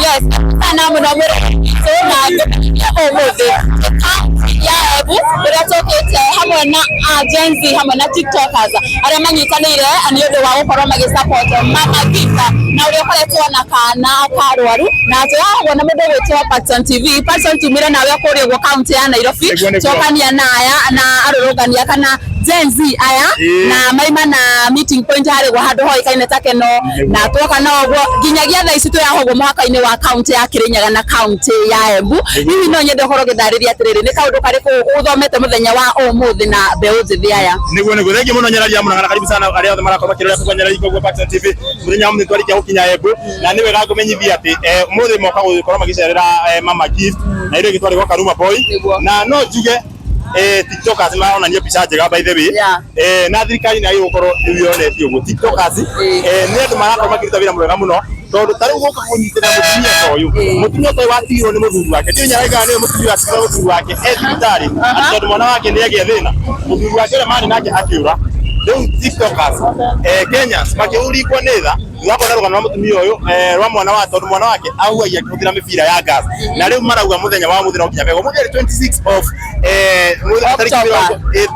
Yes, sana mũno mũrĩ na ũmũthĩ ya Embu ũrĩa tũkĩte hamwe na Gen Z, hamwe na TikTokers arĩa manyitanĩire nĩ ũndũ wa gũkorwo magĩ support Mama Gift na ũrĩa ũkoretwo na kana karwaru. Na tũrahũrwo na mũndũ ũgwĩtwo Patson TV. Patson, tumire nawe kũrĩa ũguo kaunti ya Nairobi. Nĩguo, nĩguo. Tũkania na aya na arũrũngania kana Gen Z aya na maima na meeting point harĩ ũguo handũ hoĩkaine ta Keno, na twoka na ũguo nginyagia thaa ici twĩ ũguo mũhaka-inĩ wa kaunti ya Kirinyaga na kaunti ya Embu. Hihi no nyende ũkorwo ũgĩndarĩria atĩrĩrĩ, nĩ kaũndũ karĩkũ ũthomete mũthenya wa ũmũthĩ na mbeũ njĩthĩ aya? Niguo, thengiũ mũno, Nyarari ya Murang'a, na karibu sana arĩa othe marakorwo makĩrora kũgwa Nyarari kũgwa Patson TV. Mũthenya wa mũthĩ twarĩkia gũkinya Embu, na nĩ wega ngũmenyithia atĩ ũmũthĩ moka gũkorwo magĩcerera Mama Gift na irio ingĩ twarĩ gwa Karuma Boy. Na no njuge TikTokers maronania mbica njega, by the way. Na thirikari nĩ gũkorwo rĩu yonete ũguo TikTokers nĩ andũ marakorwo makĩruta wĩra mwega mũno, tondũ ta rĩu gũka kũnyitĩrĩra mũtumia ta ũyũ, mũtumia ta ũyũ watigirwo nĩ mũthuri wake. Ndiũĩ Nyarari kana nĩwe mũtumia watigirwo nĩ mũthuri wake e thibitarĩ, atĩ tondũ mwana wake nĩ agĩa thĩna, mũthuri wake ũrĩa marĩ nake akĩũra. Rĩu TikTokers Kenyans makĩhurikwo nĩ tha thutha wa kuona rũgano rwa mũtumia ũyũ, rwa mwana wa tondũ mwana wake ahuhagia akĩhũthĩra mĩbira ya gas. Na rĩu marauga mũthenya wa mũthĩ no nginya megwo mũthĩ 26 of tarĩki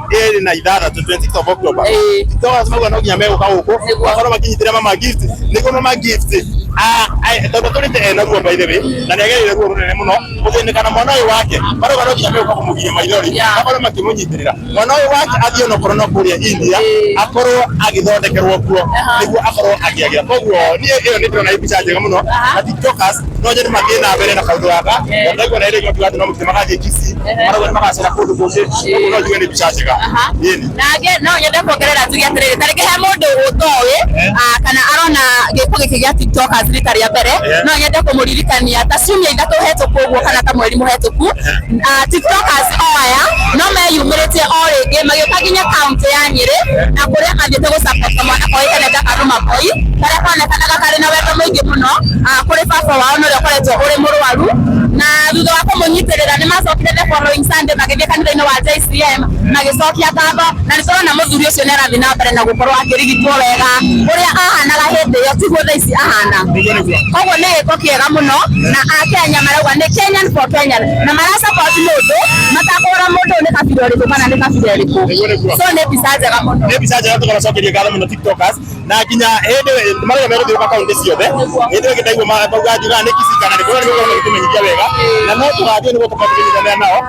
26, 26 of October. TikTokers marauga no nginya megũka gũkũ makorwo makĩnyitĩrĩra Mama Gift, nĩguo Mama Gift tondũ tũrĩte ena ruo, by the way, na nĩ agereire ruo rũnene mũno gũthĩnĩka na mwana ũyũ wake. Marauga no nginya megũka kũmũgiria maithori, makorwo makĩmũnyitĩrĩra mwana ũyũ wake athiĩ onokorwo no kũrĩa India, akorwo agĩthondekerwo kuo nĩguo akorwo akĩagĩra. Koguo niĩ ĩyo nĩ ndĩrona ĩ mbica njega mũno, na TikTokers no nyende mathiĩ na mbere na kaũndũ gaka, tondũ ndaigua na ĩrĩa ĩngĩ atĩ no mũtĩ magathiĩ Kisii, marauga nĩ magacera kũndũ kũngĩ. Koguo no njuge nĩ mbica njega. Ĩni. Nangĩ no nyende kuongerera njuge atĩrĩrĩ, ta rĩngĩ he mũndũ ũtoĩ kana arona gĩko gĩkĩ gĩa TikTokers rita rĩa mbere, no nyende kũmũririkania ta ciumia 3 hetũku ũguo kana ta mweri mũhetũku, TikTokers o aya no meyumĩrĩtie o rĩngĩ magĩũka nginya kaunti ya Nyĩrĩ, na kũrĩa mathiĩte gũ support mwana koĩkaine ta Karuma Boy, karĩa konekanaga karĩ na wendo mũingĩ mũno kũrĩ baba wao na ũrĩa ũkoretwo ũrĩ mũrwaru. Na thutha wa kũmũnyitĩrĩra, nĩ macokire the following Sunday magĩthiĩ kanitha-inĩ wa JCM magĩcokia ngatho, na nĩ tũrona mũthuri ũcio nĩ arathiĩ na mbere na gũkorwo akĩrigitwo wega. Ũrĩa ahanaga hĩndĩ ĩyo tiguo thaa ici ahana. Koguo nĩ gĩko kĩega mũno, na akenya marauga nĩ Kenyan for Kenyan, na mara support mũndũ matakũrora mũndũ ũyũ nĩ kabira ũrĩkũ kana nĩ kabira ĩrĩkũ. Nĩguo. So nĩ mbica njega mũno. Nĩ mbica njega, tũkamacokeria ngatho mũno TikTokers, na nginya hĩndĩ marauga megũthiũrũrũka kaunti ciothe. Hĩndĩ ĩyo ĩngĩ ndaigua mauga njugaga nĩ Kisii kana nĩ kũrĩa, nĩgũkorwo magĩtũmenyithia wega, na no tũgathiĩ nĩguo tũkorwo tũkĩnyitanĩra nao.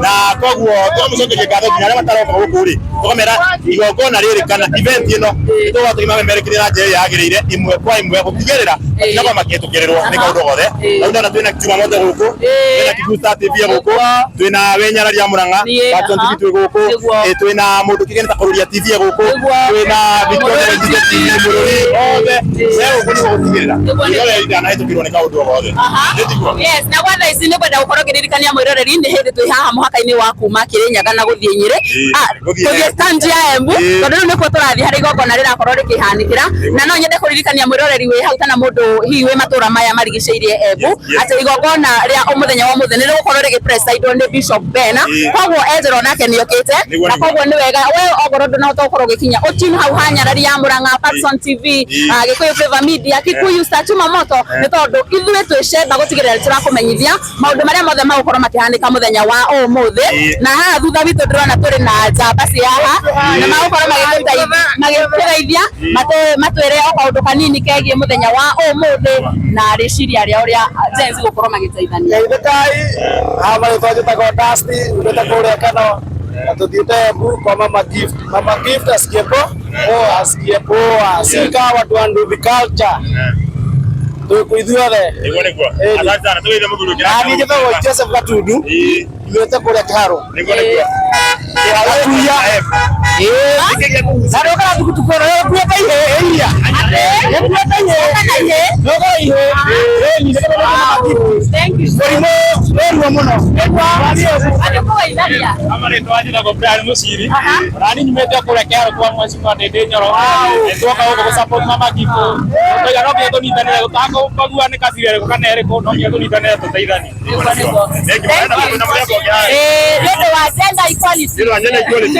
Na koguo tũkamũcokeria ngatho nginya arĩa mataroka gũkũ rĩ, tũkamera igongona rĩrĩ kana event ĩno nĩtũgũkorwo tũkĩmamemerekeria na njĩra ĩrĩa yagĩrĩire, ĩmwe kwa ĩmwe, gũtigĩrĩra matinakorwo makĩhĩtũkĩrĩrwo nĩ kaũndũ gothe. Rĩu ndona twĩna Juma Moto gũkũ, twĩna Kikuyu Star TV gũkũ, twĩna Wenyarari ya Murang'a, Patson TV twĩ gũkũ, twĩna mũndũ kĩgeni ta Kũrũria TV gũkũ, twĩna Victoria Waititi TV, Mũrũri, othe me gũkũ nĩguo gũtigĩrĩra mwĩroreri ndanahĩtũkĩrwo nĩ kaũndũ o gothe. Nĩ tiguo? Yes, na gwa thaa ici nĩ ngwenda gũkorwo ngĩririkania mwĩroreri nĩ hĩndĩ twĩ haha mũhaka-inĩ wa kuma Kĩrĩnyaga na gũthiĩ Nyĩrĩ. Gũthiĩ gũthiĩ Embu. kaunti ya Embu, tondũ rĩu nĩkuo tũrathiĩ harĩa igongona rĩrakorwo rĩkĩhanĩkĩra. Na no nyende kũririkania mwĩroreri wĩ hau kana mũndũ hihi wĩ matũra maya marigicĩirie Embu atĩ igongona rĩa mũthenya wa ũmũthĩ nĩ rĩgũkorwo rĩgĩ presidwo nĩ Bishop Ben. Koguo Angela onake nĩ okĩte, na koguo nĩ wega we ongorwo ndũnahota gũkorwo ũgĩkinya ũtune hau ha Nyarari ya Murang'a, Patson TV, Gĩkũyũ Flavor Media, Kikuyu Star, Chuma Moto, nĩ tondũ ithuĩ twĩ cemba gũtigĩrĩra nĩ tũrakũmenyithia maũndũ marĩa mothe magũkorwo makĩhanĩka mũthenya wa ũmũthĩ. Na haha thutha witũ ndĩrona tũrĩ na njamba cia haha na magũkorwo magĩtũteithia matwĩre o kaũndũ kanini kegiĩ mũthenya wa ũmũthĩ na rĩciria rĩa ũrĩa Gen Z gũkorwo magĩteithania. Geithĩkai, haha marĩtwa njĩtagwo Dusty, umĩte kũrĩa Kano, na tũthiĩte Embu kwa Mama Gift. Mama Gift asikie poa, asikie poa, si kama watu wa nduthi culture. Twĩ kũ ithuothe. Nĩguo. Asante sana, tũgeithie mũthuri ũngĩ. Na niĩ njĩtagwo Joseph Gatundu, umĩte kũrĩa Kĩharũ. Nĩguo. Gatuya. Na ndokaga tukutuku ĩno ĩkuĩte ihĩĩ iria. Ĩkuĩte ihĩĩ. Ndokaga ihĩĩ. Ĩni, nĩ Thank you. Mũrimũ wĩ ruo mũno. Andũ kũgeithania. Amarĩtwa njĩtagwo Brian Mũciri, na niĩ nyumĩte kũrĩa Kĩharũ kwa Mheshimiwa Ndĩndĩ Nyoro. Nĩ twoka gũkũ gũ support Mama Gift. Tũkauga no nginya tũnyitanĩre, gũtakũbagua nĩ kabira ĩrĩkũ kana ĩrĩkũ, no nginya tũnyitanĩre tũteithanie. Thank you. Na mũthemba ũngĩ haha. Nĩ ũndũ wa gender equality. Nĩ ũndũ wa gender equality.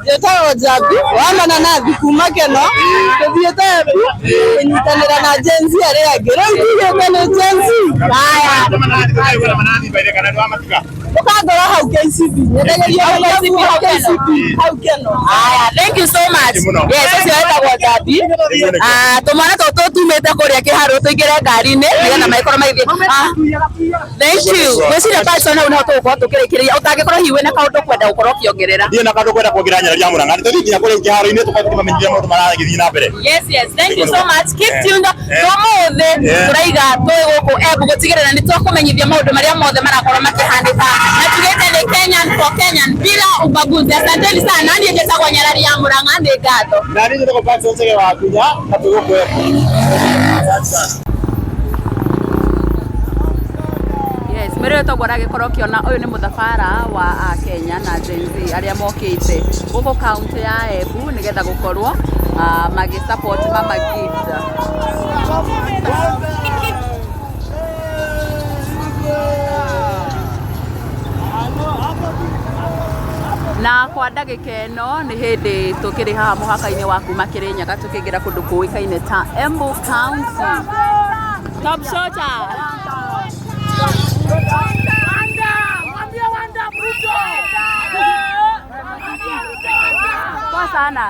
Njĩtagwo Njambi wa mananathi kuma Keno, tũthiĩte Embu kũnyitanĩra na Gen Z arĩa angĩ. Rĩu tugĩte nĩ Gen Z. Wewe na manani by the kana nĩ wamatiga. Ũkangora hau KCB. Nyendageria Hau hau KCB, hau KCB, hau Keno. Aya, thank you so much. Thank you mũno. Yes, ũcio wetagwo Njambi. Nĩguo, nĩguo. Ah, tũmwana tũtũ tumĩte kũrĩa kĩharũ tũingĩre ngari-inĩ nĩgetha magĩkorwo magĩthiĩ. Ah, thank you. Ngwĩciria Patson hau nĩho tũgũkorwo tũkĩrĩkĩrĩria. Ũtangĩkorwo hihi wĩna kaũndũ kwenda gũkorwo ũkĩongerera. Ndiĩ na kaũndũ kwenda kuongerera Nyarari ya Murang'a. Nĩ tũthiĩ nginya kũrĩa kĩharo-inĩ tũkorwo tũkĩmamenyithia maũndũ maragĩthiĩ na mbere. Yes, yes. Thank you so much. Keep tuned. Tũmũthĩ tũraiga twĩ gũkũ Embu gũtigĩrĩra nĩ twakũmenyithia maũndũ marĩa mothe marakorwo makĩhanĩka. Na tugĩte nĩ Kenyan for Kenyan bila ubaguzi. Asanteni sana. Niĩ njĩtagwo Nyarari ya Murang'a, nĩ ngatho. Na niĩ njĩtagwo Patson Chege wa Kunya na twĩ gũkũ Embu. Asante sana. Yes, mwĩrĩ ũyũ toguo ũragĩkorwo ũkĩona ũyũ nĩ mũthabara wa Akenya na Gen Z arĩa mokĩte gũkũ kaunti ya Embu nĩgetha gũkorwo magĩ support Mama Gift. Na kwa ndagĩka ĩno nĩ hĩndĩ tũkĩrĩ haha mũhaka-inĩ wa kuma Kĩrĩnyaga tũkĩingĩra kũndũ kũĩkaine ta Embu County. Top shota. Poa sana.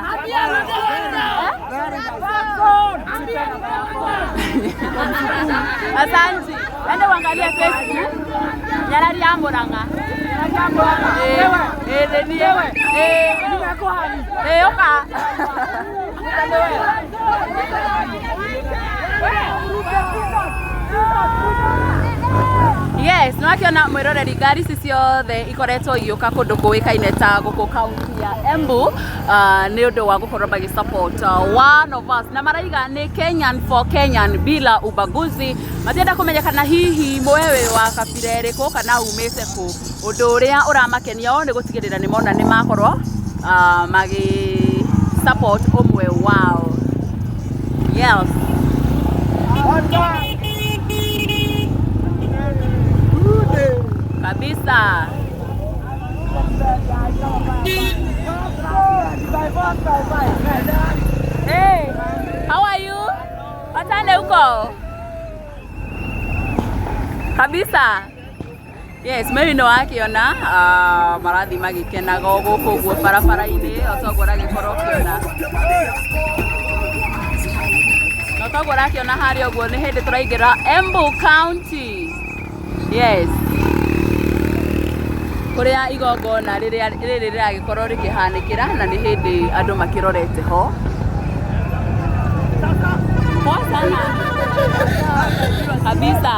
Asante. Ende uangalie Facebook. Nyarari ya Murang'a. Eh, eh, nĩ niĩ. Eh, eh, ũka. Yes, nĩwakiona mwĩroreri ngari ici ciothe ikoretwo igĩũka kũndũ kũĩkaine ta gũkũ kaunti ya Embu nĩ ũndũ wa gũkorwo magĩ support one of us na maraiga nĩ Kenyan for Kenyan bila ubaguzi. Matienda kũmenya kana hihi mwewe wa kabira ĩrĩkũ kana umĩte kũ. Ũndũ ũrĩa ũramakenia o nĩ gũtigĩrĩra nĩ mona nĩ makorwo magĩ support ũmwe wao. Yes. Kabisa. Hey, how are you? Patane huko. Kabisa. Yes, Mary no akiona marathi magikenaga o gũkũ ũguo barabara-inĩ o toguo ũragĩkorwo ũkĩona. Na toguo ũrakĩona harĩa ũguo nĩ hĩndĩ tũraingĩra Embu County. Yes. Kũrĩa igongona rĩrĩa rĩrĩ rĩragĩkorwo rĩkĩhanĩkĩra na nĩ hĩndĩ andũ makĩrorete ho. Poa sana. Kabisa.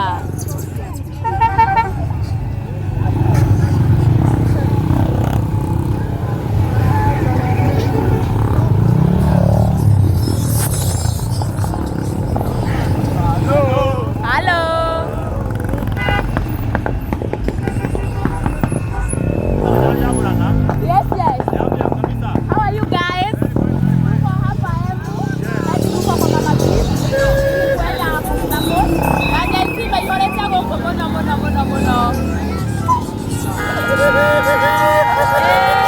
Hello. Yes, yes. How are you guys? Tuko hapa Embu. Hadi tuko kwa Mama Gift. Kwenda hapo support. Na Gen Z maihorete gũkũ mũno mũno mũno mũno. Eh.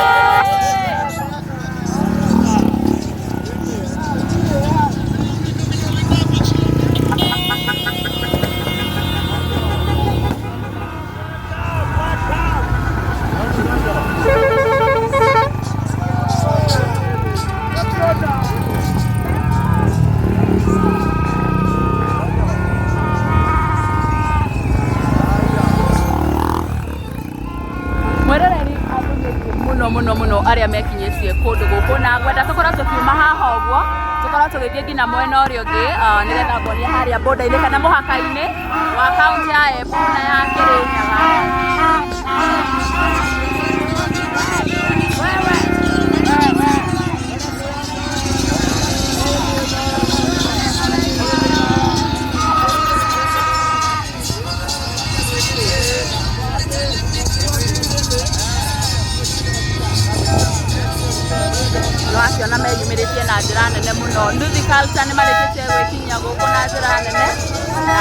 Mwĩroreri andũ nĩ aingĩ mũno mũno mũno arĩa mekinyĩtie kũndũ gũkũ na ngwenda tũkorwo tũkiuma haha ũguo tũkorwo tũgĩthiĩ nginya mwena ũrĩa ũngĩ nĩgetha nguonie harĩa border-inĩ kana mũhaka-inĩ wa kaunti ya Embu na ya Kĩrĩnyaga. Nĩwakiona meyumĩrĩtie na njĩra nene mũno. Nduthi culture nĩ marĩkĩtie gwĩkinyia gũkũ na njĩra nene na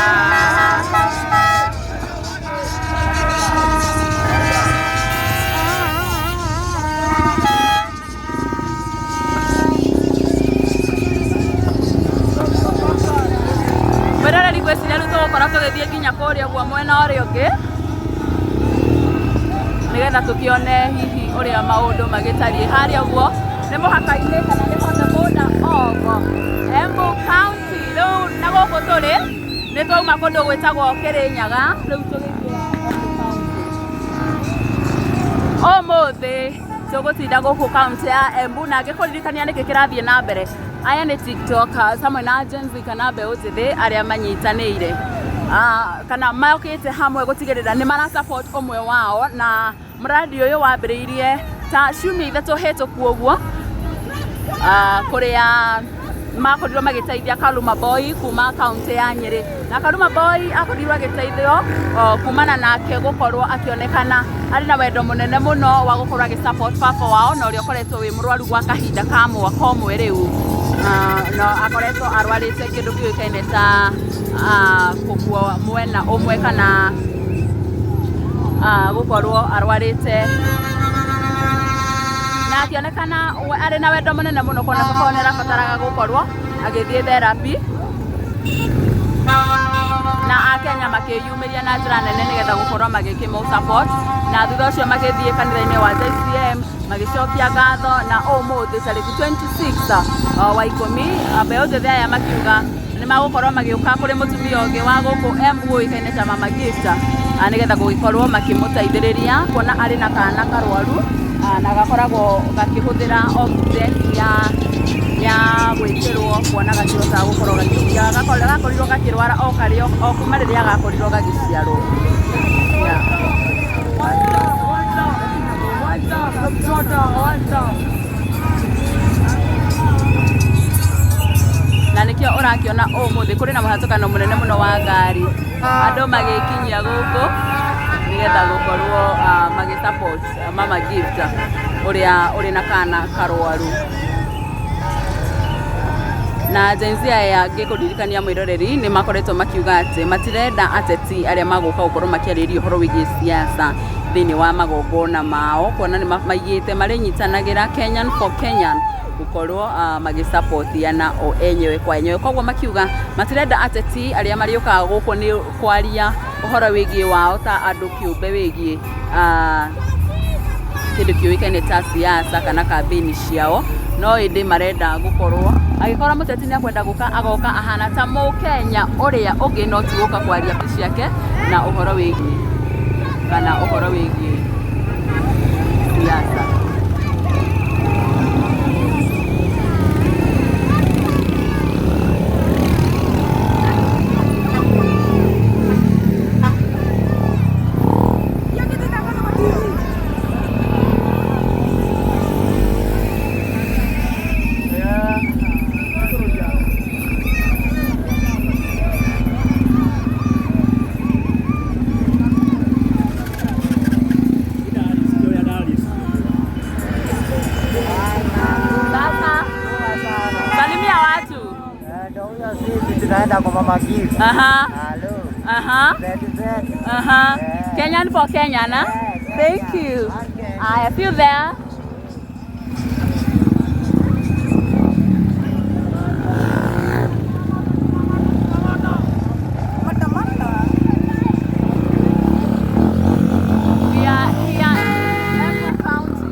mwĩroreri ngwĩciria rĩu tũgũkorwo tũgĩthiĩ nginya kũrĩa ũguo mwena ũrĩa ũngĩ. Nigetha tukione hihi uria maundu magitariĩ haria uguo nĩ mũhaka-inĩ kana nĩ on the border of Embu County. Rĩu na gũkũ tũrĩ nĩ twauma kũndũ gwĩtagwo Kĩrĩnyaga, rĩu tũgĩingĩra Embu County. Ũmũthĩ tũgũtinda gũkũ kaunti ya Embu na ngĩkũririkania nĩkĩ kĩrathiĩ na mbere. Aya nĩ tiktokers hamwe na Gen Z kana mbeũ njĩthĩ arĩa manyitanĩire kana mokĩte hamwe gũtigĩrĩra nĩ mara support ũmwe wao, na mũradi ũyũ wambĩrĩirie ta ciumia ithatũ hĩtũku ũguo, kũrĩa makorirwo magĩteithia Kaluma Boy kuma kaunti ya Nyĩrĩ, na Kaluma Boy akorirwo agĩteithio kumana nake gũkorwo akĩonekana arĩ na wendo mũnene mũno wa gũkorwo agĩ support baba wao na ũrĩa ũkoretwo wĩ mũrwaru gwa kahinda ka mwaka ũmwe rĩu, na akoretwo arwarĩte kĩndũ kĩũĩkaine ta kũgua mwena ũmwe kana gũkorwo arwarĩte, na akĩonekana arĩ na wendo mũnene mũno kuona baba wao nĩarabataraga gũkorwo agĩthiĩ therapy, na akenya makĩyumĩria na njĩra nene nĩgetha gũkorwo magĩkĩmũ support, na thutha ũcio magĩthiĩ kanitha-inĩ wa JCM magĩcokia ngatho, na ũmũthĩ tarĩki 26 wa ikũmi mbeũ njĩthĩ aya makiuga nĩ magũkorwo magĩũka kũrĩ mũtumia ũngĩ wa gũkũ Embu ũĩkaine ta Mama Gift, nĩgetha gũgĩkorwo makĩmũteithĩrĩria kuona arĩ na kana karwaru, na gakoragwo gakĩhũthĩra oxygen ya gwĩkĩrwo kuona gatihotaga gũkorwo gakĩhuhia, gakorirwo gakĩrwara o karĩ o kuma rĩrĩa gakorirwo gagĩciarwo. Na nĩkĩo ũrakĩona ũmũthĩ kũrĩ na mũhatũkano mũnene mũno wa ngari, andũ magĩkinyia gũkũ nĩgetha gũkorwo magĩ support Mama Gift ũrĩa ũrĩ na kana karwaru. Na Gen Z aya ngĩkũririkania mwĩroreri nĩ makoretwo makiuga atĩ matirenda ateti arĩa magũka gũkorwo makĩarĩrĩria ũhoro wĩgiĩ siasa thĩinĩ wa magongona mao, kuona nĩ maigĩte marĩnyitanagĩra Kenyan for Kenyan gũkorwo magĩsupportiana o enyewe kwa enyewe. Koguo makiuga matirenda ateti arĩa marĩũkaga gũkũ nĩ kwaria ũhoro wĩgiĩ wao ta andũ kĩũmbe wĩgiĩ kĩndũ kĩũĩkaine ta siasa kana kambĩini ciao, no ĩndĩ marenda gũkorwo agĩkorwo mũteti nĩ akwenda gũka agoka ahana ta mũkenya ũrĩa ũngĩ, no ti gũka kwaria ciake na ũhoro wĩgiĩ kana ũhoro wĩgiĩ siasa. Aha. Aha. Aha. Kenyan for Kenya, na? Thank you. I feel there. We are here in Embu County.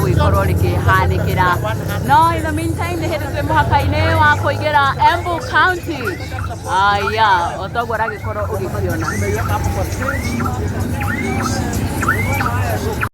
rĩgũgĩkorwo rĩkĩhanĩkĩra. No in the meantime nĩ hĩndĩ twĩ mũhaka-inĩ wa kũingĩra Embu County. Aya, o toguo ũragĩkorwo ũgĩkĩona.